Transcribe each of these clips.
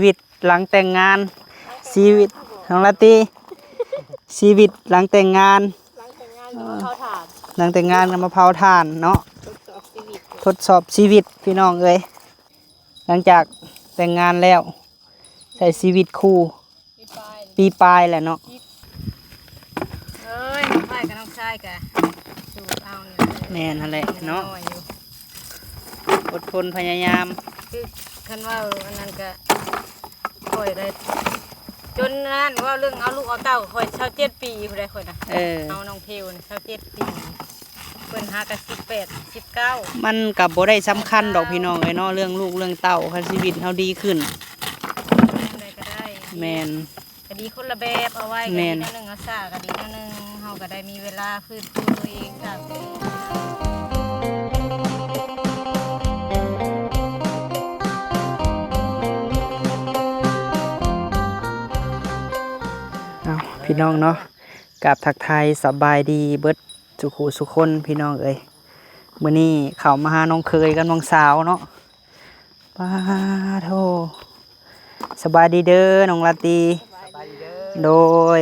ຊີວິດຫຼັງແຕ່ງງານ ຊີວິດ ນ້ອງລາຕີ ຊີວິດຫຼັງແຕ່ງງານ ຫຼັງແຕ່ງງານກໍມາເຜົາຖ່ານ ຫຼັງແຕ່ງງານກໍມາເຜົາຖ່ານເນາະ ທົດສອບຊີວິດ ທົດສອບຊີວິດ ພີ່ນ້ອງເອີຍ ຫຼັງຈາກແຕ່ງງານແລ້ວ ໃຊ້ຊີວິດຄູ່ ປີປາຍ ປີປາຍແລ້ວເນາະ ເອີຍ ນ້ອງໄພກັບນ້ອງຊາຍກະສູ້ເອົານີ້ແຫຼະ ແມ່ນຫັ້ນແຫຼະເນາະ ຍັງນ້ອຍຢູ່ ອົດທົນພະຍາຍາມ ຄືຄັນເວົ້າອັນນັ້ນກະ ຂ້ອຍກະຈົນນັ້ນ ເວົ້າເລື່ອງເອົາລູກເອົາເຕົ້າ ຂ້ອຍຊາວເຈັດປີພຸ້ນໃດ໋ ຂ້ອຍນະ ເອີ ເອົານ້ອງເພວນີ້ຊາວເຈັດປີ ເພິ່ນຫາກະສິບແປດ ສິບເກົ້າ ມັນກະບໍ່ໄດ້ສຳຄັນດອກ ພີ່ນ້ອງເອີຍເນາະ ເລື່ອງລູກເລື່ອງເຕົ້າ ຄັນຊີວິດເຮົາດີຂຶ້ນ ແນວໃດກໍໄດ້ ແມ່ນ ກະດີຄົນລະແບບ ເອົາໄວກະດີແນວໜຶ່ງ ເອົາຊ້າກະດີແນວໜຶ່ງ ເຮົາກະໄດ້ມີເວລາຟື້ນຟູຕົວເອງ ສ້າງຕົວເອງ ເອົາ ພີ່ນ້ອງເນາະ ກາບທັກທາຍສະບາຍດີເບິດ ສູ່ຄູ່ສູ່ຄົນ ພີ່ນ້ອງເອີຍ ມື້ນີ້ເຂົ້າມາຫານ້ອງເຂີຍກັບນ້ອງສາວເນາະ ປາໂທ ສະບາຍດີເດີນ້ອງລາຕີ ສະບາຍດີເດີ ໂດຍ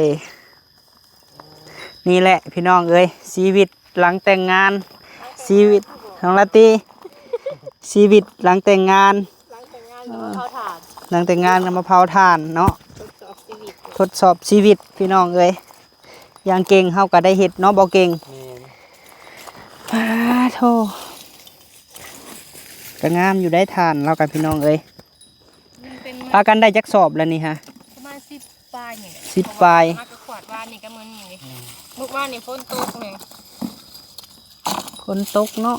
ນີ້ແຫຼະພີ່ນ້ອງເອີຍ ຊີວິດຫຼັງແຕ່ງງານ ຊີວິດ ນ້ອງລາຕີ ຊີວິດຫຼັງແຕ່ງງານ ຫຼັງແຕ່ງງານກໍມາເຜົາຖ່ານ ຫຼັງແຕ່ງງານກໍມາເຜົາຖ່ານເນາະ ທົດສອບຊີວິດ ທົດສອບຊີວິດ ພີ່ນ້ອງເອີຍ ຢ່າງເກັ່ງເຮົາກໍໄດ້ເຮັດເນາະ ບໍ່ເກັ່ງ ແມ່ນ ປາໂທ ກະງາມຢູ່ໄດ໋ຖ່ານລາວກະ ພີ່ນ້ອງເອີຍ ມັນເປັນ ພາກັນໄດ້ຈັກສອບແລ້ວນີ້ຮະ ປະມານສິບປາຍນີ້ແຫຼະ ສິບປາຍ ມາກະຂວດວານນີ້ກະມື້ນີ້ນີ້ ມື້ວານນີ້ຝົນຕົກແຮງ ຝົນຕົກເນາະ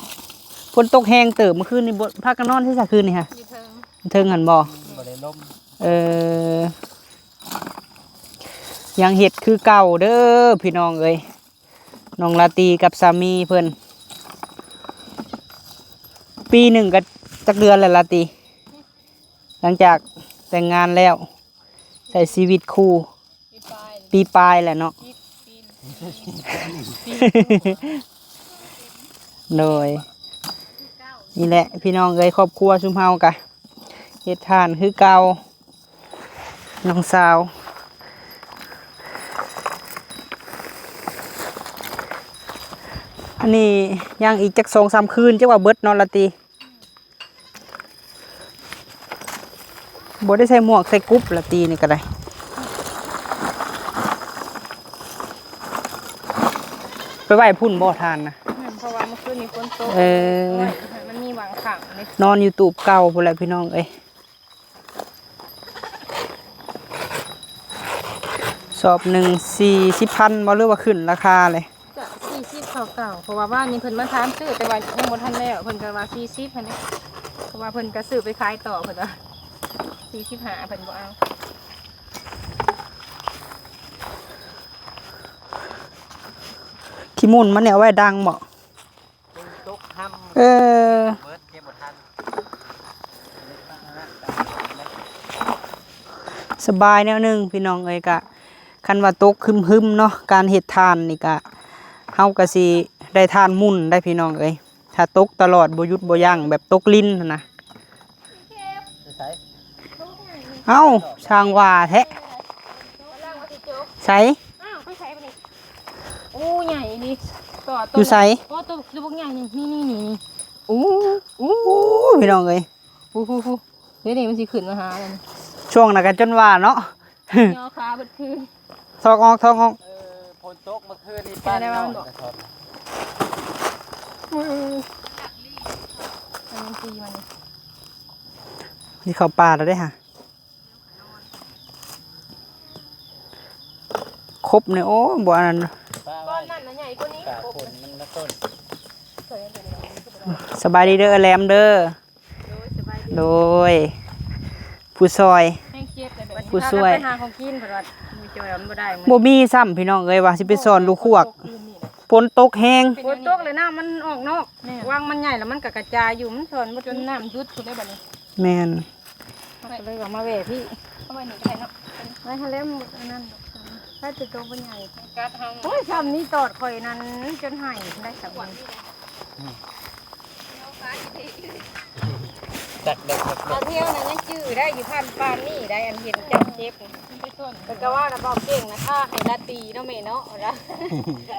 ຝົນຕົກແຮງເຕີບ ມື້ຄືນນີ້ບໍ່ ພາກັນນອນໃສຊະຄືນນີ້ຮະ ຢູ່ເທິງ ເທິງຫັ້ນບໍ່ ບໍ່ໄດ້ລົມ ເອີ ຍັງເຮັດຄືເກົ່າເດີພີ່ນ້ອງເອີຍ ນ້ອງລາຕີກັບສາມີເພິ່ນ ປີໜຶ່ງກະຈັກເດືອນແລ້ວລາຕີ ຫຼັງຈາກແຕ່ງງານແລ້ວ ໃຊ້ຊີວິດຄູ່ ປີປາຍແລ້ວເນາະ ໂດຍ ນີ້ແຫຼະພີ່ນ້ອງເອີຍ ຄອບຄົວຊຸມເຮົາກະເຮັດຖ່ານຄືເກົ່າ ນ້ອງສາວ ອັນນີ້ຍັງອີກຈັກສອງສາມຄືນ ຈັກວ່າເບິດເນາະລາຕີ ບໍ່ໄດ້ໃສ່ໝວກໃສ່ກຸບລາຕີນີ້ກະໄດ້ ໄປໄວ້ພຸ້ນບໍ່ຖ່ານນະ ແມ່ນ ເພາະວ່າມື້ຄືນນີ້ຝົນຕົກ ເອີ ມັນມີຫວ່າງຂ້າງເດ້ ນອນຢູ່ຕູບເກົ່າພຸ້ນແຫຼະພີ່ນ້ອງເອີຍ ສອບໜຶ່ງສີ່ສິບພັນບໍ່ ຫຼືວ່າຂຶ້ນລາຄາເລີຍ ກະສີ່ສິບເທົ່າເກົ່າ ເພາະວ່າວານນີ້ເພິ່ນມາຖາມຊື້ ແຕ່ວ່າຍັງບໍ່ທັນແລ້ວ ເພິ່ນກະວ່າສີ່ສິບຫັ້ນເດ້ ເພາະວ່າເພິ່ນກະຊື້ໄປຂາຍຕໍ່ ເພິ່ນວ່າສີ່ສິບຫ້າ ເພິ່ນບໍ່ເອົາ ຂີ້ໝຸ່ນມັນນີ້ເອົາໄວ້ດັງບໍ່? ຝົນຕົກຫ້ຳ ເອີ ເບິດເກັບບໍ່ທັນ ສະບາຍແນວໜຶ່ງພີ່ນ້ອງເອີຍ ກະຄັນວ່າຕົກຄຶມໆເນາະ ການເຮັດຖ່ານນີ້ກະ ເຮົາກະຊິໄດ້ຖ່ານໝຸ່ນໄດ໋ພີ່ນ້ອງເອີຍ ຖ້າຕົກຕະຫຼອດບໍ່ຢຸດບໍ່ຢັ້ງ ແບບຕົກລິນຫັ້ນນະ ເອົ້າ ຊ່າງວ່າແທ້ ໃສ ອ້າວ ໄປໃສບາດນີ້ ໂອ້ ໃຫຍ່ອີ່ຫຼີ ຕໍ່ ຢູ່ໃສ ໂອ້ ໂຕ ໂຕບັກໃຫຍ່ນີ້ ນີ້ ນີ້ ນີ້ ໂອ້ ໂອ້ ໂອ້ ພີ່ນ້ອງເອີຍ ຜູ້ ຜູ້ ຜູ້ ເດ ນີ້ມັນຊິຂຶ້ນມາຫາແລ້ວນີ້ ຊ່ວງນັ້ນກະຈົນວ່າເນາະ ຍໍຂາເບິດຄືນ ຖອກອອກ ຖອກອອກ ເອີ ຝົນຕົກເມື່ອຄືນນີ້ ປານນ້ອງກະຖອດ ອື ມັນຕີມັນນີ້ ຊິເຂົ້າປ່າແລ້ວເດ້ຫະ ຄົບນີ້ ໂອ້ ບໍ່ອັນນັ້ນ ກ້ອນນັ້ນນະໃຫຍ່ກວ່ານີ້ ກະຄົບ ຄົນມັນລະຕົ້ນ ສະບາຍດີເດີ ແຫຼມເດີ ໂດຍ ສະບາຍດີ ໂດຍ ຜູ້ຊ່ອຍ ແຮງເຈັບແລ້ວ ຜູ້ຊ່ວຍ ເຮົາໄປຫາຂອງກິນ ເພິ່ນວ່າມີຈອຍມັນບໍ່ໄດ້ ບໍ່ມີຊ້ຳ ພີ່ນ້ອງເອີຍ ວ່າຊິໄປສອນລູກຂວກ ຝົນຕົກແຮງ ຝົນຕົກແລ້ວນ້ຳມັນອອກນອກ ແມ່ນ ວັງມັນໃຫຍ່ແລ້ວມັນກະກະຈາຍຢູ່ ມັນສອນໝົດ ຈົນນ້ຳຢຸດພຸ້ນເດ້ບາດນີ້ ແມ່ນ ເຮົາກະເລີຍວ່າມາແວ່ພີ້ ເອົາໄວ້ນີ້ກະໄດ້ເນາະ ໄວ້ຫັ້ນແຫຼະ ອັນນັ້ນ ໄວ້ແຕ່ໂຕບໍ່ໃຫຍ່ ກັດເຮົາ ໂອ້ຍ ຊ້ຳນີ້ຕອດຂ້ອຍນັ້ນຈົນໄຫ້ໄດ້ສຳນີ້ ອືມ ເອົາໄປ ເອົາໄປ ເອົາທ່ຽວນັ້ນຍັງຈື່ໄດ້ຢູ່ ທັນປານນີ້ໄດ້ ອັນເຫັນເຈົ້າເກັບ. ເພິ່ນກໍວ່ານະ ເບົາເກັ່ງນະ ຖ້າໃຫ້ລາຕີເນາະແມ່ເນາະ ວ່າ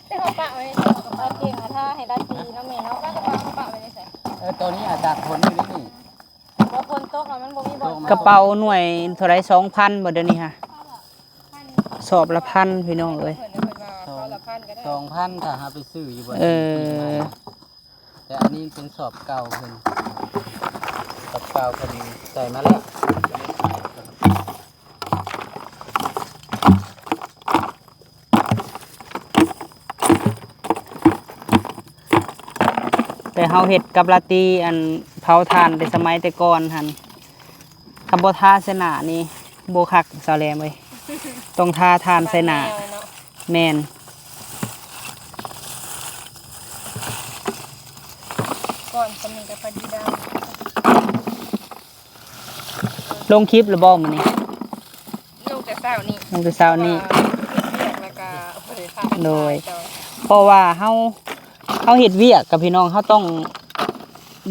ແຕ່ເຮົາປະໄວ້ໃນເຊາະ ເບົາເກັ່ງນະ ຖ້າໃຫ້ລາຕີເນາະແມ່ເນາະ ວ່າແຕ່ເຮົາປະໄວ້ໃນໃສ? ເອີ ໂຕນີ້ອາກາດຝົນຢູ່ໃນນີ້ ບໍ່ ຝົນຕົກແລ້ວມັນບໍ່ມີບ່ອນ ກະເປົາໜ່ວຍເທົ່າໃດ ສອງພັນ ບໍ່ ດຽວນີ້ຫະ ສອບລະພັນ ພີ່ນ້ອງເອີຍ ເພິ່ນ ເພິ່ນວ່າສອງພັນກໍໄດ້ ສອງພັນ ຖ້າຫາໄປຊື້ຢູ່ບ່ອນ ເອີ ແຕ່ອັນນີ້ເປັນສອບເກົ່າເພິ່ນ ສອບເກົ່າເພິ່ນໃສ່ມາແລ້ວ. ແຕ່ເຮົາເຮັດກັບລາຕີ ອັນເຜົາຖ່ານແຕ່ສະໄໝແຕ່ກ່ອນຫັ້ນ ຄັນບໍ່ທາໃສ່ໜ້ານີ້ບໍ່ຄັກ ສາວແຫຼມເອີຍ ຕ້ອງທາຖ່ານໃສ່ໜ້າ ແມ່ນ ກ່ອນສຳນີ້ກໍພໍດີດຳ. ລົງຄລິບແລ້ວບໍ່ມື້ນີ້? ລົງແຕ່ເຊົ້ານີ້ ລົງແຕ່ເຊົ້ານີ້ ເພາະວ່າເຮັດວຽກແລ້ວກໍບໍ່ໄດ້ພາກັນ ໂດຍ ຖ່າຍຕໍ່ ເພາະວ່າເຮົາ ເຮົາເຮັດວຽກກັບພີ່ນ້ອງ ເຮົາຕ້ອງ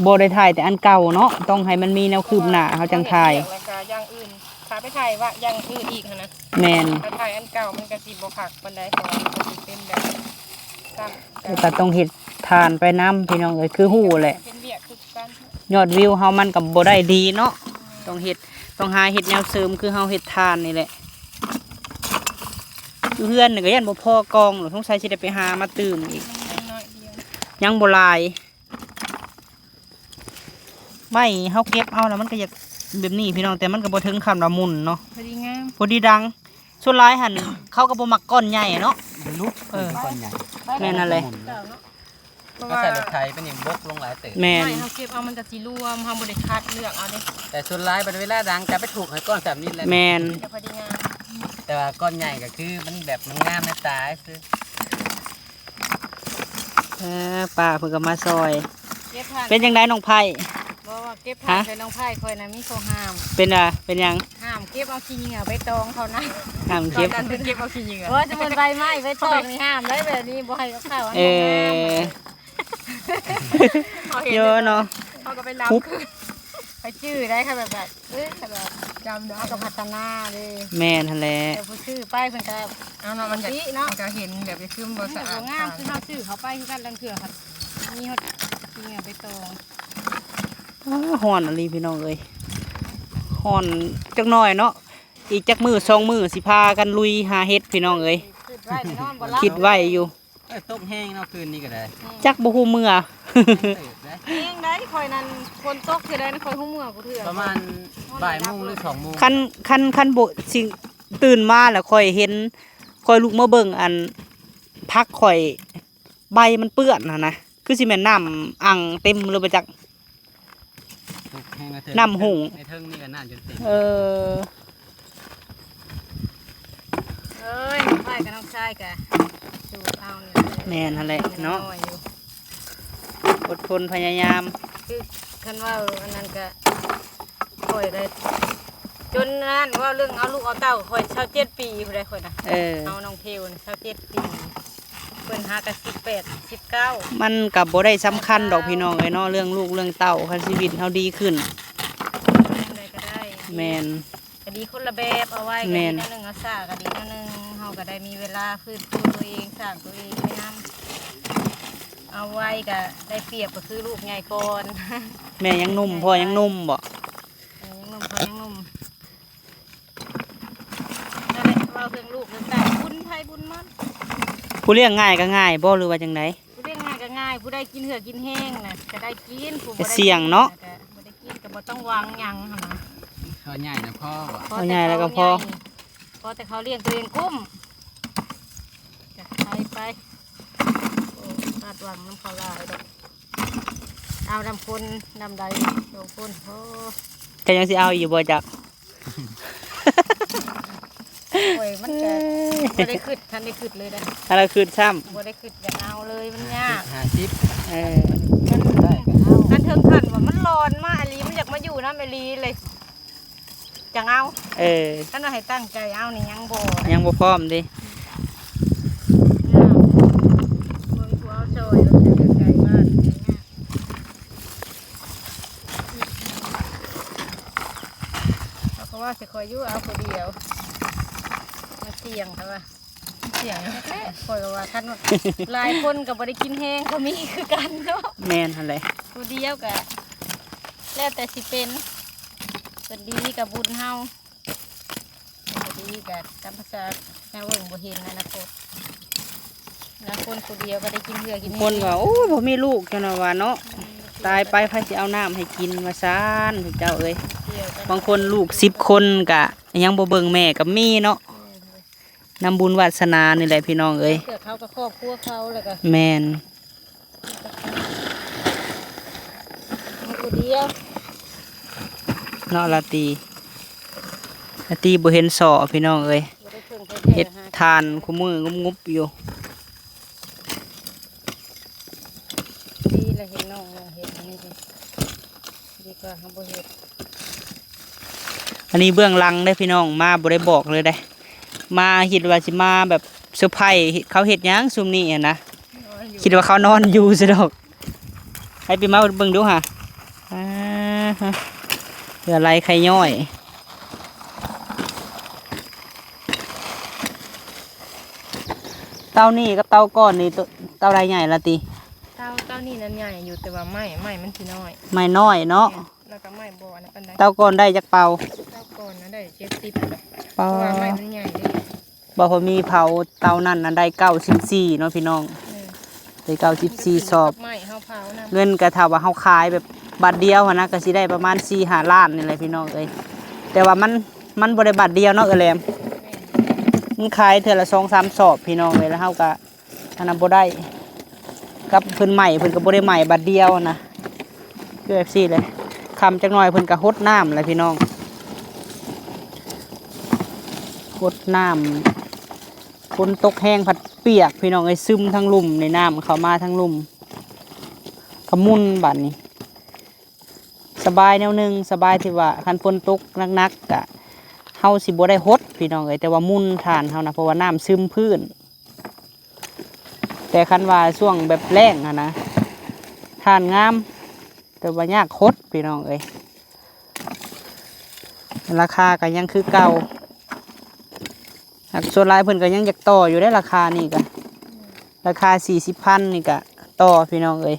ບໍ່ໄດ້ຖ່າຍແຕ່ອັນເກົ່າເນາະ ຕ້ອງໃຫ້ມັນມີແນວຄືບໜ້າເຮົາຈັ່ງຖ່າຍ ເພາະວ່າເຮົາເຮັດວຽກແລ້ວກໍຢ່າງອື່ນ ຖ້າໄປຖ່າຍວ່າຢ່າງອື່ນອີກຫັ້ນນະ ແມ່ນ ຖ້າຖ່າຍອັນເກົ່າມັນກໍຊິບໍ່ຄັກປານໃດ ເພາະວ່າມັນກໍຊິເປັນແບບຊ້ຳ ແລ້ວກໍຕ້ອງເຮັດຖ່ານໄປນຳ ພີ່ນ້ອງເອີຍ ຄືຮູ້ແຫຼະ ເປັນວຽກຄື ຍອດວິວເຮົາມັນກໍບໍ່ໄດ້ດີເນາະ ຕ້ອງເຮັດ ຕ້ອງຫາເຮັດແນວເສີມ ຄືເຮົາເຮັດຖ່ານນີ້ແຫຼະ ຢູ່ເຮືອນນີ້ກໍຢ້ານບໍ່ພໍກອງດອກ ສົງໄສຊິໄດ້ໄປຫາມາຕື່ມອີກ ຍັງນ້ອຍດຽວ ຍັງບໍ່ຫຼາຍ ໄມ້ເຮົາເກັບເອົາແລ້ວມັນກໍຢາກແບບນີ້ພີ່ນ້ອງ ແຕ່ມັນກໍບໍ່ເຖິງຂັ້ນວ່າໝຸ່ນເນາະ ພໍດີງາມ ພໍດີດັງ ສ່ວນຫຼາຍຫັ້ນ ເຂົາກໍບໍ່ມັກກ້ອນໃຫຍ່ເນາະ ມັນຫຼຸດ ເອີ ມັນເປັນກ້ອນໃຫຍ່ ແມ່ນຫັ້ນແຫຼະ ເຈົ້າເນາະ ເພາະວ່າ ເຮົາໃຊ້ລົດໄຖໄປນີ້ບົກລົງຫຼາຍເຕີບ ແມ່ນ ໄມ້ເຮົາເກັບເອົາມັນກໍຊິລວມ ເຮົາບໍ່ໄດ້ຄັດເລືອກເອົາເດ້ ແຕ່ສ່ວນຫຼາຍບັດເວລາດັງຈະໄປຖູກໃຫ້ກ້ອນສ່ຳນີ້ແຫຼະ ແມ່ນ ມັນຈະພໍດີງາມ ແຕ່ວ່າກ້ອນໃຫຍ່ກໍຄືມັນແບບມັນງາມໃນຕາຊື່ ເອີ ປ້າເພິ່ນກໍມາຊ່ອຍ ເກັບຖ່ານ ເປັນຈັ່ງໃດນ້ອງໄພ? ບໍ່ວ່າເກັບຖ່ານ ຮະ? ໃສ່ນ້ອງໄພຂ້ອຍນະມີຂໍ້ຫ້າມ ເປັນວ່າ ເປັນຫຍັງ? ຫ້າມເກັບເອົາຂີ້ເຫຍື້ອໃບຕອງເທົ່ານັ້ນ ຫ້າມເກັບ ຕອນນັ້ນເພິ່ນເກັບເອົາຂີ້ເຫຍື້ອ ບໍ່ ສົມມຸດໃບໄມ້ໃບຕອງນີ້ຫ້າມໄດ້ ແບບນີ້ບໍ່ໃຫ້ເອົາເຂົ້າ ເອີ ເຮົາເຫັນຢູ່ເນາະ ເຮົາກໍໄປນຳຄືນ ໄປຈື່ໄດ້ ຄັນແບບ ເອີ ຄັນແບບຈຳເນາະ ເຮົາກໍພັດທະນາເດ້ ແມ່ນຫັ້ນແຫຼະ ແຕ່ຜູ້ຊື້ໄປເພິ່ນກໍ ເອົາເນາະ ມັນກໍ ເນາະ ມັນກໍເຫັນແບບຄືບໍ່ສະອາດ ມັນກໍບໍ່ງາມ ຄືເຮົາຊື້ເຂົ້າໄປຄືກັນ ລາງເທື່ອກໍມີຮອດຂີ້ເຫຍື້ອໃບຕອງ ອ້າ ຮ້ອນອີ່ຫຼີພີ່ນ້ອງເອີຍ ຮ້ອນຈັກໜ້ອຍເນາະ ອີກຈັກມື້ສອງມື້ຊິພາກັນລຸຍຫາເຫັດພີ່ນ້ອງເອີຍ ຄິດໄວ້ແຕ່ນອນບໍ່ຫຼັບ ຄິດໄວ້ຢູ່ ເອີ ຕົກແຮງເນາະ ຄືນນີ້ກໍໄດ້ ຈັກບໍ່ຮູ້ເມື່ອ ແຮງເຕີບເດ້ ແຮງໃດ ຂ້ອຍນັ້ນຝົນຕົກເທື່ອໃດຂ້ອຍຮູ້ເມື່ອຜູ້ເທື່ອ ປະມານບ່າຍໂມງຫຼືສອງໂມງ ຄັນ ຄັນ ຄັນບໍ່ຊິຕື່ນມາແລ້ວຂ້ອຍເຫັນ ຂ້ອຍລຸກມາເບິ່ງອັນຜັກຂ້ອຍ ໃບມັນເປື້ອນຫັ້ນນະ ຄືຊິແມ່ນນ້ຳອັ່ງເຕັມຫຼືບໍ່ຈັກ ຕົກແຮງ ນ້ຳຫຸ່ງ ໃນເທິງນີ້ກໍນ້ຳຈົນເຕັມ ເອີ ເອີຍ ນ້ອງໄພກັບນ້ອງຊາຍກະສູ້ເອົານີ້ແຫຼະ ແມ່ນຫັ້ນແຫຼະເນາະ ຍັງນ້ອຍຢູ່ ອົດທົນພະຍາຍາມ ຄືຄັນເວົ້າອັນນັ້ນກະ ຂ້ອຍກະຈົນນັ້ນ ເວົ້າເລື່ອງເອົາລູກເອົາເຕົ້າ ຂ້ອຍຊາວເຈັດປີພຸ້ນໃດ໋ ຂ້ອຍນະ ເອີ ເອົານ້ອງເພວນີ້ຊາວເຈັດປີ ເພິ່ນຫາກະສິບແປດ ສິບເກົ້າ ມັນກະບໍ່ໄດ້ສຳຄັນດອກພີ່ນ້ອງເອີຍເນາະ ເລື່ອງລູກເລື່ອງເຕົ້າ ຄັນຊີວິດເຮົາດີຂຶ້ນ ແນວໃດກໍໄດ້ ແມ່ນ ກໍດີຄົນລະແບບ ເອົາໄວ້ກໍດີແນວໜຶ່ງ ເອົາຊ້າກໍດີແນວໜຶ່ງ ເຮົາກໍໄດ້ມີເວລາຟື້ນຟູຕົວເອງ ສ້າງຕົວເອງໄປນຳ ເອົາໄວກໍໄດ້ປຽບ ກໍຄືລູກໃຫຍ່ກ່ອນ ແມ່ຍັງໜຸ່ມ ພໍ່ຍັງໜຸ່ມບໍ? ເອີ ຍັງໜຸ່ມ ພໍ່ຍັງໜຸ່ມ ນັ້ນແຫຼະ ເວົ້າເຖິງລູກເຖິງເຕົ້າ ບຸນໃຜບຸນມັນ ຜູ້ລ້ຽງງ່າຍກໍງ່າຍບໍ ຫຼືວ່າຈັ່ງໃດ? ຜູ້ລ້ຽງງ່າຍກໍງ່າຍ ຜູ້ໃດກິນເຫື່ອກິນແຮງນະກໍໄດ້ກິນ ຜູ້ບໍ່ໄດ້ກິນກໍບໍ່ໄດ້ກິນ ກໍບໍ່ຕ້ອງຫວັງຫຍັງຫັ້ນນະ ເຂົາໃຫຍ່ນະພໍ ພໍແຕ່ເຂົາໃຫຍ່ ພໍແຕ່ເຂົາລ້ຽງຕົວເອງກຸ້ມ ໄປໄປ ໂອ້ ຄາດຫວັງນຳເຂົາຫຼາຍດອກ ເອົານຳຄົນນຳໃດສອງຄົນ ໂອ້ ເຈົ້າຍັງຊິເອົາຢູ່ບໍ່ເຈົ້າ? ໂອ້ຍ ມັນກໍບໍ່ໄດ້ຄິດ ທັນໄດ້ຄິດເລີຍເດ້ ອັນລະຄິດຊ້ຳ ບໍ່ໄດ້ຄິດຢາກເອົາເລີຍ ມັນຍາກ ຫ້າສິບ ເອີ ຄັນເຖິງຂັ້ນວ່າມັນຮ້ອນມາອີ່ຫຼີ ມັນຢາກມາຢູ່ນຳອີ່ຫຼີເລີຍ ຈັ່ງເອົາ ເອີ ຄັນວ່າໃຫ້ຕັ້ງໃຈເອົານີ້ຍັງບໍ່ ຍັງບໍ່ພ້ອມຕິ ຍາກ ບໍ່ມີຜູ້ເອົາຊ່ອຍ ເອົາໃສ່ໄກໆບ້ານ ຍາກ. ເອົາຊິຂ້ອຍຢູ່ ເອົາຜູ້ດຽວ ມາສ່ຽງເຂົາວ່າ ສ່ຽງ ແທ້ໆ ຂ້ອຍກໍວ່າ ຄັນວ່າຫຼາຍຄົນກໍບໍ່ໄດ້ກິນແຮງ ກໍມີຄືກັນເນາະ. ແມ່ນຫັ້ນແຫຼະ ຜູ້ດຽວກໍແລ້ວແຕ່ຊິເປັນ ເພິ່ນດີກໍບຸນເຮົາ ບໍ່ດີກໍຕາມພາສາ ແນວເບິ່ງບໍ່ເຫັນອະນາຄົດ. ບາງຄົນຜູ້ດຽວກໍໄດ້ກິນເທື່ອກິນແຮງ ຄົນວ່າ ໂອ້ຍ ບໍ່ມີລູກ ຈັ່ງວ່າເນາະ ອືມ ຕາຍໄປໃຜຊິເອົານ້ຳໃຫ້ກິນ ວ່າຊັ້ນ ເຈົ້າເອີຍ. ບາງຄົນລູກສິບຄົນກະຍັງບໍ່ເບິ່ງແມ່ກໍມີເນາະ ແມ່ນເລີຍ ນຳບຸນວາສະໜານີ້ແຫຼະພີ່ນ້ອງເອີຍ. ເກີດເຂົາກັບຄອບຄົວເຂົາ ແລ້ວກໍ ແມ່ນ ມີຜູ້ດຽວເນາະ ລາຕີ ລາຕີບໍ່ເຫັນສໍ່ພີ່ນ້ອງເອີຍ ບໍ່ໄດ້ເພິ່ງໃຜແທ້ ເຮັດຖ່ານຄູ່ມື້ງຸບໆຢູ່. ດີລະເຫັນນ້ອງເຮັດອັນນີ້ ດີກວ່າເຮົາບໍ່ເຮັດ. ອັນນີ້ເບື້ອງຫຼັງເດ້ພີ່ນ້ອງ ມາບໍ່ໄດ້ບອກເລີຍເດ້ ມາຄິດວ່າຊິມາແບບເຊີໄພ ເຂົາເຮັດຫຍັງຊຸມນີ້ຫັ້ນນະ ຄິດວ່າເຂົານອນຢູ່ຊະດອກ. ໃຫ້ໄປມາເບິ່ງດູຫາ ອ່າ ເຫື່ອໄຫຼໄຂ່ຍ້ອຍ. ເຕົານີ້ກັບເຕົາກ່ອນນີ້ ໂຕ ເຕົາໃດໃຫຍ່ລະຕິ? ເຕົາ ເຕົານີ້ນັ້ນໃຫຍ່ຢູ່ ແຕ່ວ່າໄມ້ ໄມ້ມັນຊິນ້ອຍ ໄມ້ນ້ອຍເນາະ ແມ່ນ ແລ້ວກໍໄມ້ບໍ່ອັນນັ້ນປານໃດ. ເຕົາກ່ອນໄດ້ຈັກເປົາ? ເຕົາກ່ອນນະໄດ້ເຈັດສິບ ປາ ເພາະວ່າໄມ້ມັນໃຫຍ່ເດ້. ບໍ່ພໍມີເຜົາເຕົານັ້ນນະໄດ້ເກົ້າສິບສີ່ເນາະພີ່ນ້ອງ ເອີ ໄດ້ເກົ້າສິບສີ່ສອບ ໄມ້ເຮົາເຜົານຳ ເງິນກະຖ້າວ່າເຮົາຂາຍແບບບາດດຽວຫັ້ນນະ ກະຊິໄດ້ປະມານສີ່ຫ້າລ້ານນີ້ແຫຼະພີ່ນ້ອງເອີຍ. ແຕ່ວ່າມັນ ມັນບໍ່ໄດ້ບາດດຽວເນາະ ເອື້ອຍແຫຼມ ແມ່ນ ມັນຂາຍເທື່ອລະສອງສາມສອບພີ່ນ້ອງເອີຍ ແລ້ວເຮົາກະ ອັນນັ້ນບໍ່ໄດ້ ກັບເພິ່ນໄໝ້ ເພິ່ນກໍບໍ່ໄດ້ໄໝ້ບາດດຽວນະ ຄືແບບຊີ້ແຫຼະ. ຄ່ຳຈັກໜ້ອຍເພິ່ນກໍຫົດນ້ຳແຫຼະພີ່ນ້ອງ ຫົດນ້ຳ ຝົນຕົກແຮງພັດປຽກພີ່ນ້ອງເອີຍ ຊຶມທັງລຸ່ມນີ້ ນ້ຳເຂົ້າມາທັງລຸ່ມ ກະໝຸ່ນບາດນີ້. ສະບາຍແນວໜຶ່ງ ສະບາຍທີ່ວ່າຄັນຝົນຕົກໜັກໆ ກະເຮົາຊິບໍ່ໄດ້ຫົດພີ່ນ້ອງເອີຍ ແຕ່ວ່າໝຸ່ນຖ່ານເຮົານະ ເພາະວ່ານ້ຳຊຶມພື້ນ. ແຕ່ຄັນວ່າຊ່ວງແບບແລ້ງຫັ້ນນະ ຖ່ານງາມ ແຕ່ວ່າຍາກຫົດພີ່ນ້ອງເອີຍ ລາຄາກະຍັງຄືເກົ່າ. ຫາກສ່ວນຫຼາຍເພິ່ນກໍຍັງຢາກຕໍ່ຢູ່ເດ້ ລາຄານີ້ກະ ລາຄາສີ່ສິບພັນນີ້ກະຕໍ່ພີ່ນ້ອງເອີຍ.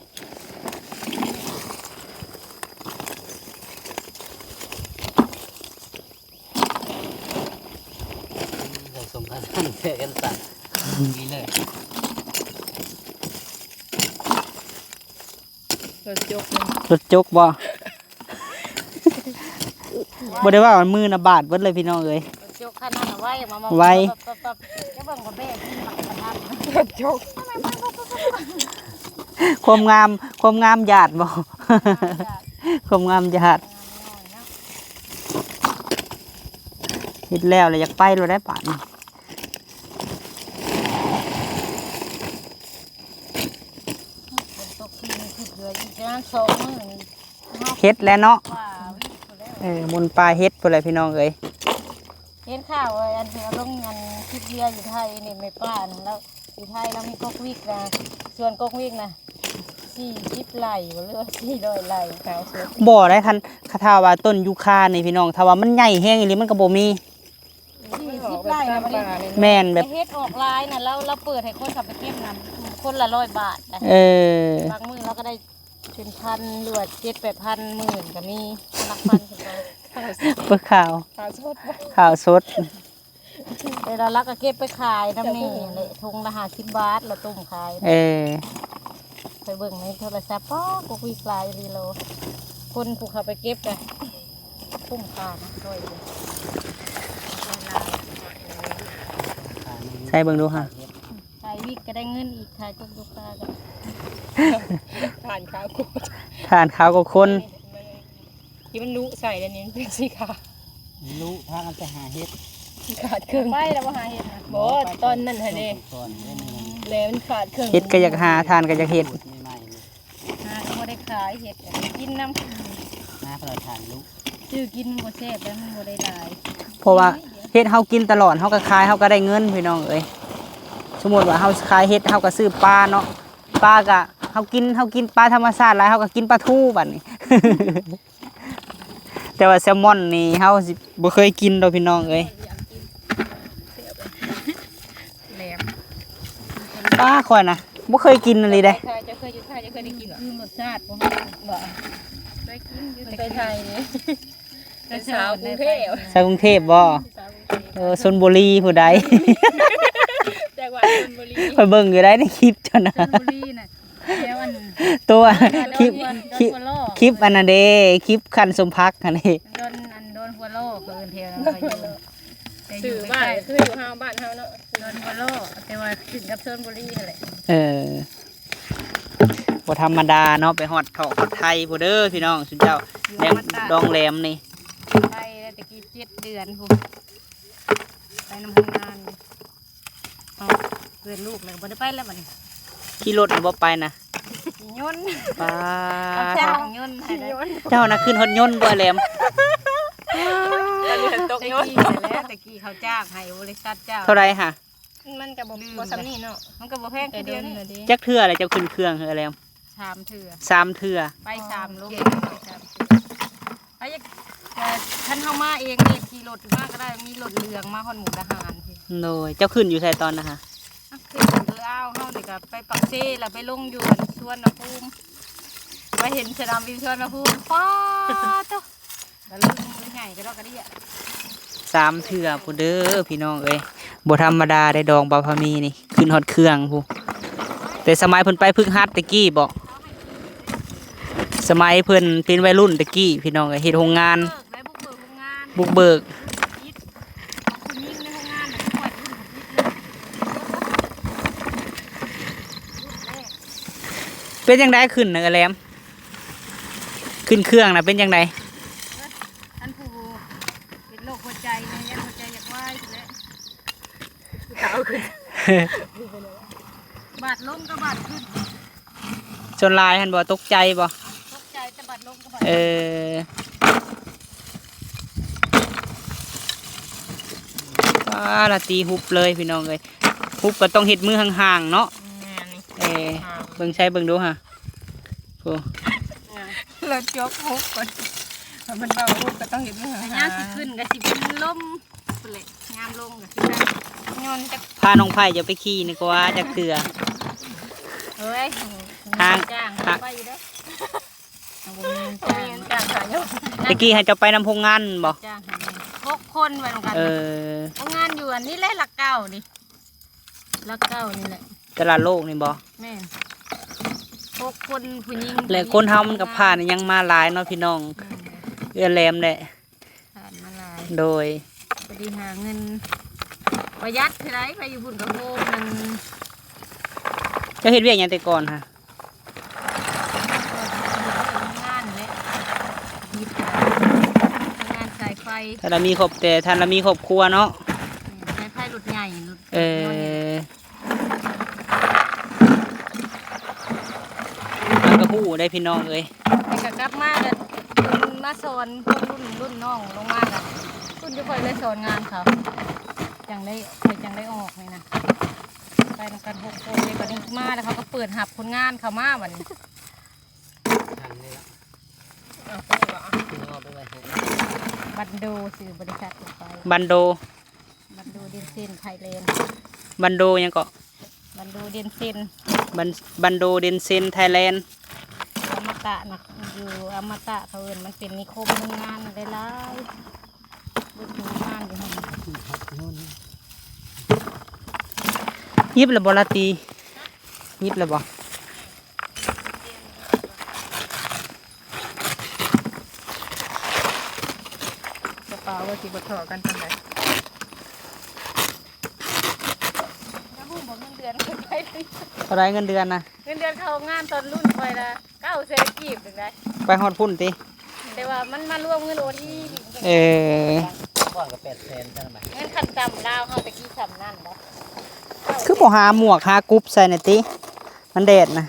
ໃສ່ສົມກັນເທື່ອກັນສັ່ນນີ້ເລີຍ. ລົດຈົກເລີຍ ລົດຈົກບໍ່? ບໍ່ໄດ້ວ່າ ມືນະບາດເບິດເລີຍພີ່ນ້ອງເອີຍ. ລົດຈົກຄັນນັ້ນນະໄວ ມາ ມາ ໄວ ປັບໆ ຈະເບິ່ງບໍ່ແບກຂຶ້ນມາປະທັນ ລົດຈົກ ຄວາມງາມ ຄວາມງາມຢາດບໍ່? ຄວາມງາມຢາດ ຄວາມງາມຍ້ອຍເນາະ. ເຮັດແລ້ວລະຢາກໄປໂລດໄດ໋ບາດນີ້. ຝົນຕົກທີ່ນີ້ຄືເຫຼືອອີກຈັກສອງມື້ນີ້ ເຮັດແລ້ວເນາະ ເອີ ໝຸ່ນປາເຮັດພຸ້ນແຫຼະພີ່ນ້ອງເອີຍ. ເຫັນຂ່າວ ອັນ ເພິ່ນເອົາລົງ ອັນ ຄລິບເຮືອຢູ່ໄທນີ້ ແມ່ປ້ານັ້ນລາວ ຢູ່ໄທລາວມີກົກວິກນະ ສວນກົກວິກນະ ສີ່ສິບໄຮ່ບໍ່ ຫຼືວ່າສີ່ຮ້ອຍໄຮ່ ຂາວສົດ. ບໍ່ໄດ້ ຄັນ ຄັນຖ້າວ່າຕົ້ນຢູຄານີ້ພີ່ນ້ອງ ຖ້າວ່າມັນໃຫຍ່ແຮງອີ່ຫຼີ ມັນກໍບໍ່ມີ ສີ່ສິບໄຮ່ນະ ແມ່ນ ແບບເຫັດອອກຫຼາຍນະ ລາວ ລາວເປີດໃຫ້ຄົນເຂົ້າໄປເກັບນະ ຄົນລະຮ້ອຍບາດນະ. ເອີ ບາງມື້ລາວກໍໄດ້ເປັນພັນ ຫຼືວ່າເຈັດແປດພັນ ໝື່ນກໍມີ ຫຼັກພັນຂຶ້ນໄປ. ເບິ່ງຂາວ ຂາວສົດ ຂາວສົດ ແຕ່ລະລັກກໍເກັບໄປຂາຍນຳນີ້ແຫຼະ ຖົງລະຫ້າສິບບາດ ລະຕົ້ມຂາຍ. ເອີ ໄປເບິ່ງໃນໂທລະສັບ ປ້າ ກົກວິກຫຼາຍອີ່ຫຼີໂລ ຄົນຜູ້ເຂົ້າໄປເກັບກະຄຸ້ມຄ່ານະ ຊ່ອຍເຫຼືອ ໃສ່ເບິ່ງດູຫາ. ຂາຍວິກກໍໄດ້ເງິນອີກ ຂາຍກົກຢູ່ປ່າກໍ ຖ່ານຂາວກວ່າ ຖ່ານຂາວກວ່າຄົນ. ທີ່ມັນລຸໃສ່ແລ້ວນີ້ ມັນເປັນສີຂາວ ລຸພາກັນໄປຫາເຫັດ ຂາດເຄິ່ງ ໄປແລ້ວບໍ່ຫາເຫັດນະ. ບໍ່ ຕອນນັ້ນຫັ້ນເດ້ ແລ້ວມັນຂາດເຄິ່ງ ເຫັດກໍຢາກຫາ ຖ່ານກໍຢາກເຮັດ ຫາກໍບໍ່ໄດ້ຂາຍ ເຫັດກໍໄດ້ກິນນຳ ຫາເພື່ອຖ່ານລຸ ຊື້ກິນມັນບໍ່ແຊບ ແລ້ວມັນບໍ່ໄດ້ຫຼາຍ ເພາະວ່າເຫັດເຮົາກິນຕະຫຼອດ ເຮົາກໍຂາຍ ເຮົາກໍໄດ້ເງິນພີ່ນ້ອງເອີຍ. ສົມມຸດວ່າເຮົາຂາຍເຫັດ ເຮົາກໍຊື້ປາເນາະ ປາກະເຮົາກິນ ເຮົາກິນປາທຳມະຊາດຫຼາຍ ເຮົາກໍກິນປາທູບາດນີ້. ແຕ່ວ່າແຊລມອນນີ້ເຮົາຊິບໍ່ເຄີຍກິນດອກພີ່ນ້ອງເອີຍ. ແຫຼມ ປ້າ ຂ້ອຍນະບໍ່ເຄີຍກິນອີ່ຫຼີເດ້. ເຈົ້າເຄີຍຢູ່ໄທ ເຈົ້າເຄີຍໄດ້ກິນບໍ່? ຄືລົດຊາດບໍ່? ບໍ່ ເຄີຍກິນຢູ່ ໄປໄທນີ້ ເປັນສາວກຸງເທບ ສາວກຸງເທບບໍ່? ເອີ ຊົນບຸລີຜູ້ໃດ? ຈັກຫວັດຊົນບຸລີ. ຂ້ອຍເບິ່ງຢູ່ໄດ໋ໃນຄລິບເຈົ້ານະ ຊົນບຸລີນະ. ແຖວອັນ ຕົວ ດອນ ຄລິບ ດອນ ຄລິບ ດອນຫົວລໍ້ ຄລິບອັນນັ້ນເດ້ ຄລິບຂັ້ນສົມພັກຫັ້ນເດ້. ດອນ ອັນ ດອນຫົວລໍ້ ເຂົາເອີ້ນແຖວນັ້ນ ຂ້ອຍຢູ່ ແຕ່ຢູ່ ຊື່ບ້ານ ໃກ້ໆ ຄືຢູ່ເຮົາ ບ້ານເຮົາເນາະ ດອນຫົວລໍ້ ແຕ່ວ່າຂຶ້ນກັບຊົນບຸລີຫັ້ນແຫຼະ. ເອີ ບໍ່ທຳມະດາເນາະ ໄປຮອດຖອກຮອດໄທພຸ້ນເດີພີ່ນ້ອງ ຊຸມເຈົ້າ ຢູ່ ແຫຼມ ອະມະຕະ ດອງແຫຼມນີ້ ໄປແລ້ວແຕ່ກີ້ເຈັດເດືອນພຸ້ນ ໄປນຳໂຮງງານ. ເອົາ ເກີດລູກແລ້ວບໍ່ໄດ້ໄປແລ້ວບັດນີ້ ຂີ່ລົດນະບໍ່ໄປນະ ຂີ່ຍົນ. ປ້າ ເຂົາຈ້າງຍົນໃຫ້ໄດ້. ເຈົ້ານະຂຶ້ນຮອດຍົນບໍ່ ອ້າຍແຫຼມ? ຕະກີ້ຫັ້ນແຫຼະ ຕະກີ້ເຂົາຈ້າງໃຫ້ບໍລິສັດເຈົ້າ. ເທົ່າໃດຫະ? ມັນກໍບໍ່ ບໍ່ສ່ຳນີ້ເນາະ ມັນກໍບໍ່ແພງຄືດຽວນີ້. ຈັກເທື່ອແລ້ວເຈົ້າຂຶ້ນເຄື່ອງ ອ້າຍແຫຼມ? ສາມເທື່ອ ສາມເທື່ອ ໄປສາມລົງ ສາມເທື່ອ. ໄປ ເອີ ຄັນເຮົາມາເອງນີ້ ຂີ່ລົດມາກໍໄດ້ ມີລົດເຫຼືອງມາຮອດມຸກດາຫານພີ້. ໂດຍ ເຈົ້າຂຶ້ນຢູ່ໃສຕອນນັ້ນຫະ? ຂຶ້ນລາວເຮົານີ້ກໍໄປປາກເຊ ແລ້ວໄປລົງຢູ່ອັນສຸວັນນະພູມ ໄປເຫັນສະໜາມບິນສຸວັນນະພູມ ປ້າໂທ້ ກໍລືມ ໃຫຍ່ກະດອກກະເດຍ. ສາມເທື່ອພຸ້ນເດີພີ່ນ້ອງເອີຍ ບໍ່ທຳມະດາໄດ໋ ດອງບ່າວພາມີນີ້ ຂຶ້ນຮອດເຄື່ອງພຸ້ນ. ແຕ່ສະໄໝເພິ່ນໄປຝຶກຫັດແຕ່ກີ້ບໍ ສະໄໝເພິ່ນເປັນໄວລຸ້ນແຕ່ກີ້ພີ່ນ້ອງເອີຍ ເຮັດໂຮງງານ ບຸກເບີກ ເປັນຈັ່ງໃດຂຶ້ນນະ ອ້າຍແຫຼມ? ຂຶ້ນເຄື່ອງນະເປັນຈັ່ງໃດ? ອັນຜູ້ເປັນໂລກຫົວໃຈນີ້ ຢ້ານຫົວໃຈຢາກວາຍພຸ້ນແຫຼະ ເອົາຂຶ້ນ ບາດລົງກໍບາດຂຶ້ນ. ສ່ວນຫຼາຍຫັ້ນບໍ່ ຕົກໃຈບໍ່? ຕົກໃຈ ແຕ່ບາດລົງກໍບາດ. ເອີ ວ້າ ລາຕີຮຸບເລີຍພີ່ນ້ອງເອີຍ ຮຸບກໍຕ້ອງເຮັດມືຫ່າງໆເນາະ. ແມ່ນ ເອີ ເບິ່ງໃສ່ເບິ່ງດູຫາ ໂອ້ ລາວຈົກຮຸບກ່ອນ ເພິ່ນເວົ້າວ່າຮຸບກໍຕ້ອງເຮັດມືຫ່າງໆ ຍາມຊິຂຶ້ນກໍຊິເປັນລົມພຸ້ນແຫຼະ ຍາມລົງກໍຄືກັນ. ຍ້ອນຈັກ ພານ້ອງໄຜ່ຈະໄປຂີ່ນີ້ກວ່າຈັກເທື່ອ ເອີຍ ຫາ ຫາ ຈ້າງໄປຢູ່ເດ້. ບໍ່ມີເງິນຈ້າງ ບໍ່ມີເງິນຈ້າງຂາຍຢູ່. ຕະກີ້ໃຫ້ເຈົ້າໄປນຳໂຮງງານບໍ່? ຈ້າງໃຫ້ແມ່ ຫົກຄົນໄປນຳກັນ. ເອີ ໂຮງງານຢູ່ອັນນີ້ແຫຼະ ຫຼັກເກົ້ານີ້ ຫຼັກເກົ້ານີ້ແຫຼະ ຕະຫຼາດໂລກນີ້ບໍ່? ແມ່ນ ຫົກຄົນຜູ້ຍິງ ແລະຄົນເຮົາມັນກໍຜ່ານຫຍັງມາຫຼາຍເນາະພີ່ນ້ອງ. ແມ່ນ ເອື້ອຍແຫຼມແຫຼະ ຜ່ານມາຫຼາຍ. ໂດຍ ພໍດີຫາເງິນປະຢັດເທົ່າໃດ ໄປຢູ່ພຸ້ນກໍໂຮມນັ້ນ. ເຈົ້າເຮັດວຽກຫຍັງແຕ່ກ່ອນຫະ? ໂຮງງານແຫຼະ ເຮັດງານສາຍໄຟ. ທ່ານລະມີຄອບ ແຕ່ທ່ານລະມີຄອບຄົວເນາະ. ແມ່ນ ສາຍໄຟລົດໃຫຍ່ ລົດ ເອີ ມັນກໍຮູ້ໄດ໋ພີ່ນ້ອງເອີຍ. ແຕ່ກໍກັບມາກໍເພິ່ນມາສອນພວກລຸ້ນ ລຸ້ນນ້ອງລົງມາກໍ ເພິ່ນຈະຄ່ອຍໄດ້ສອນງານເຂົາ ຈັ່ງໄດ້ ຂ້ອຍຈັ່ງໄດ້ອອກນີ້ນະ. ໄປນຳກັນຫົກຄົນເດ້ ບັດນີ້ມາແລ້ວເຂົາກໍເປີດຮັບຄົນງານເຂົ້າມາບັດນີ້. ທາງນີ້ລະ ເອົາໄປວະ ຄືເອົາໄປໄວ້ໃຫ້ ບັນໂດ ຊື່ບໍລິສັດເຂົາໄປ ບັນໂດ ບັນໂດເດນເຊັນໄທແລນ. ບັນໂດຫຍັງເກາະ? ບັນໂດເດນເຊັນ ບັນ ບັນໂດເດນເຊັນໄທແລນ. ອະມະຕະນະ ຢູ່ອະມະຕະ ເຂົາເອີ້ນ ມັນເປັນນິຄົມໂຮງງານຫຼາຍໆ. ບຸກໂຮງງານຢູ່ຫັ້ນ. ຍິບແລ້ວບໍ່ລາຕີ? ຍິບແລ້ວບໍ່? ກະເປົາວ່າຊິບໍ່ທໍ່ກັນປານໃດ. ແລ້ວຮູ້ບໍ່ເງິນເດືອນເຂົາໄປ ເທົ່າໃດເງິນເດືອນນະ? ເງິນເດືອນເຂົ້າງານຕອນລຸ້ນຂ້ອຍນະ ເກົ້າແສນກີບໜຶ່ງໄດ໋. ໄປຮອດພຸ້ນຕິ? ແຕ່ວ່າມັນມາລວມເງິນໂອທີ. ເອີ ບ່ອນກໍແປດແສນຊັ້ນນະ. ເງິນຂັ້ນຕ່ຳລາວເຮົາຕະກີ້ສ່ຳນັ້ນເນາະ. ຄືບໍ່ຫາໝວກຫາກຸບໃສ່ໜ່ອຍຕິ? ມັນແດດນະ.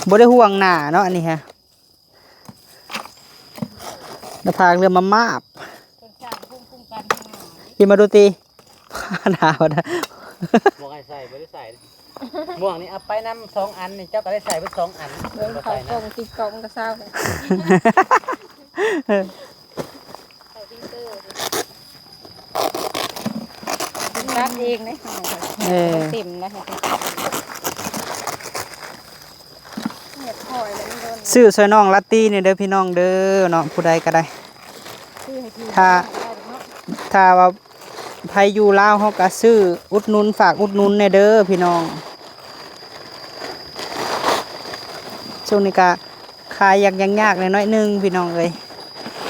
ບໍ່ໄດ້ຫ່ວງໜ້າເນາະ ອັນນີ້ຮະ. ໜ້າຜາກເລີ່ມມາມາບ. ເປັນສ້າງພູມຄຸ້ມກັນຂ້າງໜ້າ. ກິນມາດູຕິ. ໜາວນະ. ບໍ່ໃຫ້ໃສ່ ບໍ່ໄດ້ໃສ່. ໝວກນີ້ເອົາໄປນຳສອງອັນນີ້ ເຈົ້າກໍໄດ້ໃສ່ເບິດສອງອັນ ເບິ່ງເຂົ້າກ່ອງຕິດກ່ອງກໍເຊົາແລ້ວ ໃສ່ຟິລເຕີ ຕັດເອງເດ້ ເອີ ເຕັມແລ້ວ ຮຽບຮ້ອຍແລ້ວ ມັນໂດນ ຊື້ຊ່ອຍນ້ອງລາຕີນີ້ເດີພີ່ນ້ອງເດີເນາະ ຜູ້ໃດກໍໄດ້ ຊື້ໃຫ້ທີ່ ຖ້າ ໄດ້ດອກເນາະ ຖ້າວ່າໃຜຢູ່ລາວ ເຮົາກໍຊື້ອຸດໜູນ ຝາກອຸດໜູນແດ່ເດີພີ່ນ້ອງ ຊ່ວງນີ້ກໍ ຂາຍຢາກ ຍາກໆ ແດ່ໜ້ອຍໜຶ່ງພີ່ນ້ອງເອີຍ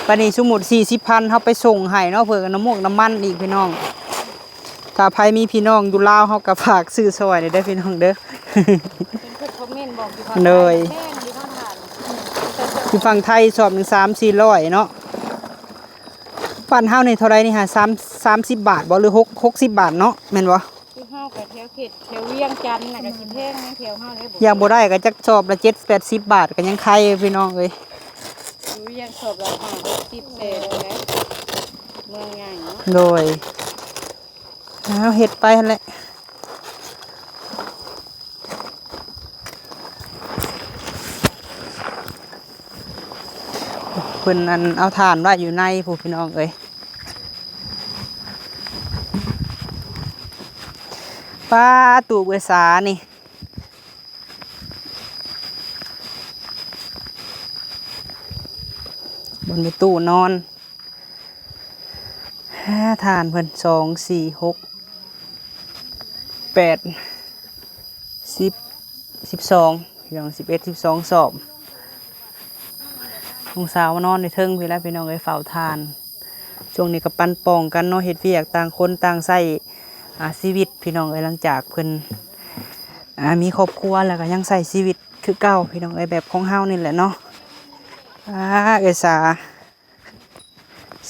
ບັດນີ້ສົມມຸດສີ່ສິບພັນ ເຮົາໄປສົ່ງໃຫ້ເນາະ ເພິ່ນກໍນ້ຳມົກນ້ຳມັນອີກພີ່ນ້ອງ ຖ້າໃຜມີພີ່ນ້ອງຢູ່ລາວ ເຮົາກໍຝາກຊື້ຊ່ອຍແດ່ເດີພີ່ນ້ອງເດີ ເພິ່ນຄອມເມັນບອກຢູ່ວ່າ ໂດຍ ແພງຢູ່ເນາະທ່ານ ຢູ່ຝັ່ງໄທສອບໜຶ່ງສາມສີ່ຮ້ອຍເນາະ ບ້ານເຮົານີ້ເທົ່າໃດນີ້ຫາ ສາມ ສາມສິບບາດບໍ່ ຫຼື ຫົກ ຫົກສິບບາດເນາະ ແມ່ນບໍ່? ຄືເຮົາກໍແຖວເຂດແຖວວຽງຈັນນະ ກໍຊິແພງໃນແຖວເຮົາເດ້ ຢ່າງບໍ່ໄດ້ກໍຈັກສອບລະເຈັດແປດສິບບາດ ກໍຍັງໄຄພີ່ນ້ອງເອີຍ ຢູ່ວຽງສອບລະຫ້າຫົກສິບແສນແຫຼະ ເມືອງໃຫຍ່ເນາະ ໂດຍ ເຮົາເຮັດໄປຫັ້ນແຫຼະ ເພິ່ນອັນເອົາຖ່ານໄວ້ຢູ່ໃນພຸ້ນພີ່ນ້ອງເອີຍ ປ້າ ຕູບເອື້ອຍສານີ້ ບ່ອນແມ່ຕູ້ນອນ ຫາຖ່ານເພິ່ນ ສອງ ສີ່ ຫົກ ແປດ ສິບ ສິບສອງ ພີ່ນ້ອງ ສິບເອັດ ສິບສອງສອບ ນ້ອງສາວມານອນຢູ່ເທິງພີ້ແຫຼະພີ່ນ້ອງເອີຍ ເຝົ້າຖ່ານ ຊ່ວງນີ້ກໍປັນປ່ອງກັນເນາະ ເຮັດວຽກ ຕ່າງຄົນຕ່າງໃຊ້ ອາ ຊີວິດພີ່ນ້ອງເອີຍ ຫຼັງຈາກເພິ່ນ ອາ ມີຄອບຄົວແລ້ວກໍຍັງໃຊ້ຊີວິດຄືເກົ່າພີ່ນ້ອງເອີຍ ແບບຂອງເຮົານີ້ແຫຼະເນາະ ອາ ເອື້ອຍສາ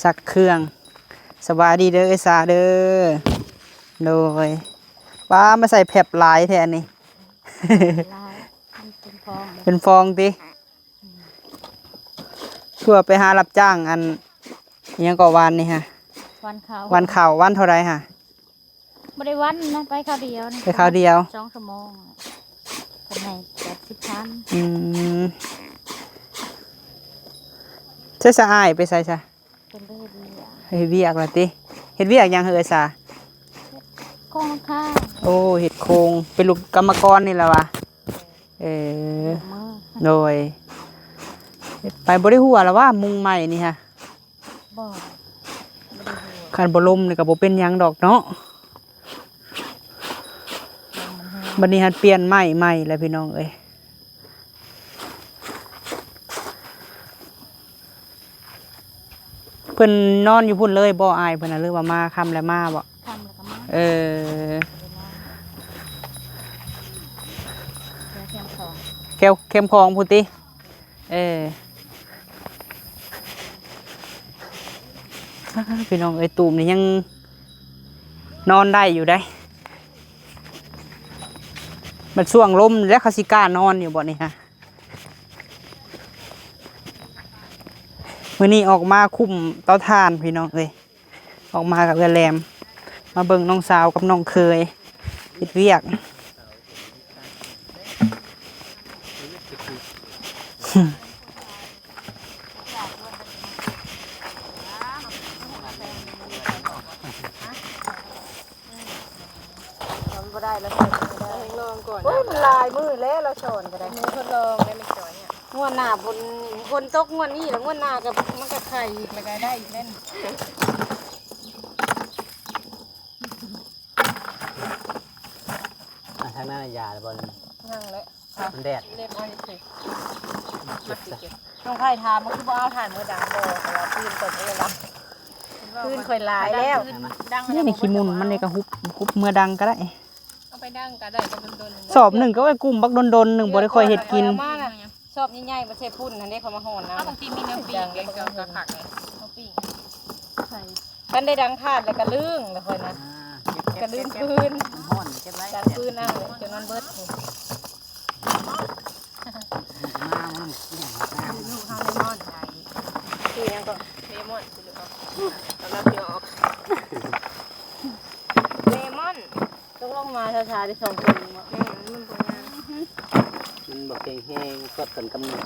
ຊັກເຄື່ອງ ສະບາຍດີເດີເອື້ອຍສາເດີ ໂດຍ ປ້າ ມາໃສ່ແພັບຫຼາຍແທ້ອັນນີ້ ຫຼາຍ ມັນເປັນຟອງເດ້ ເປັນຟອງຕິ ຄືວ່າໄປຫາຮັບຈ້າງອັນ ອີ່ຫຍັງເກາະ ວານນີ້ຫະ ຫວ່ານເຂົ້າ ຫວ່ານເຂົ້າ ວັນເທົ່າໃດຫະ? ບໍ່ໄດ້ວັນນະ ໄປຄາວດຽວນະ ໄປຄາວດຽວ ສອງຊົ່ວໂມງ ເພິ່ນໃຫ້ແປດສິບພັນ ອືມ ໃສສະ ອ້າຍໄປໃສສະ? ເພິ່ນໄປເຮັດວຽກ ເຮັດວຽກລະຕິ ເຮັດວຽກຫຍັງເຮີອສາ? ເຮັດໂຄງຫຼັງຄາ ໂອ້ ເຮັດໂຄງ ເປັນລູກກຳມະກອນນີ້ລະວະ ເອີ ໂດຍ ເຮັດໄປບໍ່ໄດ້ຮົ່ວລະວະ ມຸງໃໝ່ນີ້ຫະ? ບໍ່ ບໍ່ໄດ້ຮົ່ວ ຄັນບໍ່ລົມນີ້ກໍບໍ່ເປັນຫຍັງດອກເນາະ ບັດນີ້ຫັ້ນປ່ຽນໃໝ່ໃໝ່ແລ້ວພີ່ນ້ອງເອີຍ ເພິ່ນນອນຢູ່ພຸ້ນເລີຍບໍ່ ອ້າຍເພິ່ນນະ ຫຼືວ່າມາຄ່ຳແລ້ວມາບໍ່? ຄ່ຳແລ້ວກໍມາ ເອີ ແຖວແຄມຂອງ ແຖວແຄມຂອງພຸ້ນຕິ? ເອີ ອ້າ ພີ່ນ້ອງເອີຍ ຕູບນີ້ຍັງນອນໄດ້ຢູ່ໃດ ມັນຊ່ວງລົມແລ້ວ ເຂົາຊິກ້ານອນຢູ່ບໍ່ນີ້ຫະ? ມື້ນີ້ອອກມາຄຸ້ມເຕົາຖ່ານພີ່ນ້ອງເອີຍ ອອກມາກັບເອື້ອຍແຫຼມ ມາເບິ່ງນ້ອງສາວກັບນ້ອງເຂີຍເຮັດວຽກ ມັນບໍ່ໄດ້ແລ້ວ ລອງກ່ອນ ໂອ້ຍ ມັນຫຼາຍມື້ແລ້ວ ລາວສອນກໍໄດ້ ມື້ທົດລອງໄດ້ ແມ່ນສອນນີ້ ງວດໜ້າຝົນ ຝົນຕົກງວດນີ້ ແລ້ວງວດໜ້າກໍ ມັນກໍໄຂ່ອີກ ແລ້ວກໍໄດ້ອີກແລ້ວນີ້ ອ່ະ ທາງນັ້ນຍາແລ້ວບໍ່? ຍັງແຫຼະ ມັນແດດ ເລັບເອົາເຮັດເສ ມັກຊິເກັບ ນ້ອງໄພຖາມວ່າຄືບໍ່ເອົາຖ່ານເມືອດັງບໍ່ ເພາະວ່າຟືນເພິ່ນບໍ່ໄດ້ດັງ ຟືນຂ້ອຍຫຼາຍແລ້ວ ດັງ ນີ້ ນີ້ ຂີ້ໝຸ່ນມັນນີ້ກໍຫຸບ ຫຸບເມືອດັງກໍໄດ້ ເອົາໄປດັງກໍໄດ້ ກໍດົນໆ ສອບໜຶ່ງກໍໄວ້ກຸ້ມບັກດົນໆ ໜຶ່ງບໍ່ໄດ້ຄ່ອຍເຮັດກິນ ເອົາມານະ ຊອບໃຫຍ່ໆ ບໍ່ໃສ່ຝຸ່ນຫັ້ນເດ້ ເຂົາມາຫໍ່ນນຳ ບາງທີມີແນວປີ້ງ ເອົາປີ້ງ ເອົາຜັກນີ້ ເອົາປີ້ງ ໃສ່ ຄັນໄດ້ດັງທາດແລ້ວກະລຶ້ງແລ້ວຂ້ອຍນະ ອ່າ ກະລຶ້ງຄືນ ເກັບ ເກັບ ເກັບ ມັນຮ້ອນ ເກັບໄວ້ ດັງຄືນເອົາ ຈົນມັນເບິດ ມາ ມາ ລູກເຮົາເລມອນ ໃສ່ ຊື່ຫຍັງກໍ ເລມອນ ສຳລັບທີ່ອອກ ເລມອນ ຕົກລົງ ມາຊ້າໆ ໄດ້ສອງຄົນເນາະ ແມ່ນ ມັນບໍ່ງາມ ມັນບໍ່ແຂງແຮງ ຄອດກ່ອນກຳນົດ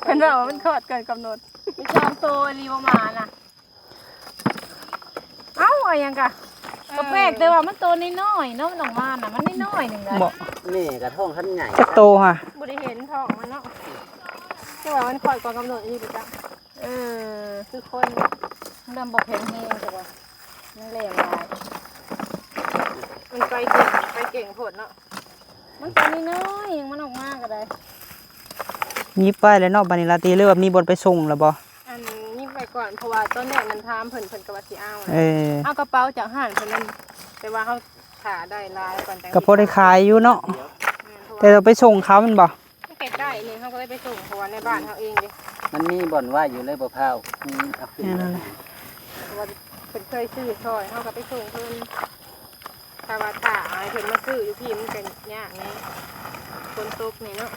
ເພິ່ນວ່າມັນຄອດກ່ອນກຳນົດ ມີສາມໂຕອີ່ຫຼີບໍ່ມານະ ເອົ້າ ເອົາຫຍັງກະ ເອີ ກໍແປກ ແຕ່ວ່າມັນໂຕນ້ອຍໆເນາະ ມັນອອກມານະ ມັນນ້ອຍໆໜຶ່ງໄດ໋ ບໍ່ ແມ່ກະທ້ອງທັນໃຫຍ່ ຈັກໂຕຫະ ບໍ່ໄດ້ເຫັນທ້ອງມັນເນາະ ແຕ່ວ່າມັນຄອດກ່ອນກຳນົດອີ່ຫຼີບໍ່ຈັກ ເອີ ຄືຄົນ ມັນເລີ່ມບໍ່ແຂງແຮງ ແຕ່ວ່າມັນແຫຼມຫຼາຍ ມັນໄປເກັ່ງ ໄປເກັ່ງໂພດເນາະ ມັນໂຕນ້ອຍໆ ຍັງມັນອອກມາກໍໄດ້ ຫຍິບໄວ້ແລ້ວເນາະ ບາດນີ້ລາຕີ ຫຼືວ່າມີບ່ອນໄປສົ່ງແລ້ວບໍ່? ອັນ ຫຍິບໄວ້ກ່ອນ ເພາະວ່າຕອນແລກນັ້ນຖາມເພິ່ນ ເພິ່ນກໍວ່າຊິເອົາ ເອີ ເອົາກະເປົາຈາກຮ້ານເພິ່ນນັ້ນ ແຕ່ວ່າເຮົາຖ້າໄດ້ຫຼາຍກ່ອນຈັ່ງ ກໍພໍໄດ້ຂາຍຢູ່ເນາະ ແມ່ນ ເພາະວ່າ ແຕ່ເຮົາໄປສົ່ງເຂົາແມ່ນບໍ່? ມັນໃກ້ໆ ນີ້ ເຮົາກໍເລີຍໄປສົ່ງ ເພາະວ່າໃນບ້ານເຮົາເອງເດ້ ມັນມີບ່ອນໄວ້ຢູ່ເລີຍບໍ່ພ້າວ ມີເອົາຂຶ້ນ ແມ່ນແລ້ວແຫຼະ ເພາະວ່າເພິ່ນເຄີຍຊື້ຊ່ອຍ ເຮົາກໍໄປສົ່ງເພິ່ນ ຖ້າວ່າຖ້າໃຫ້ເພິ່ນມາຊື້ຢູ່ພີ້ ມັນກໍຍາກແດ່ ຝົນຕົກນີ້ເນາະ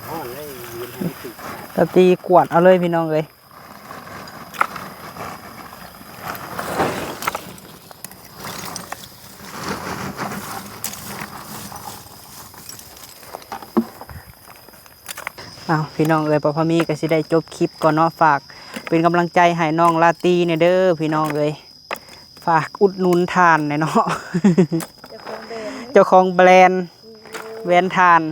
ຮ້ອນເລີຍ ຢືນໃຫ້ມັນຖືກ ຕາຕີກວາດເອົາເລີຍພີ່ນ້ອງເອີຍ. ເອົາ ພີ່ນ້ອງເອີຍ ປາພາມີກໍຊິໄດ້ຈົບຄລິບກ່ອນເນາະ ຝາກເປັນກຳລັງໃຈໃຫ້ນ້ອງລາຕີແດ່ເດີພີ່ນ້ອງເອີຍ ຝາກອຸດໜູນທ່ານແດ່ເນາະ ເຈົ້າຂອງແບຣນ ເຈົ້າຂອງແບຣນ ແວ່ນທ່ານ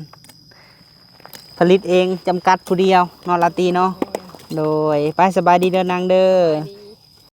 ຜະລິດເອງຈຳກັດຜູ້ດຽວເນາະ ລາຕີເນາະ ໂດຍ ໄປ ສະບາຍດີເດີນາງເດີ.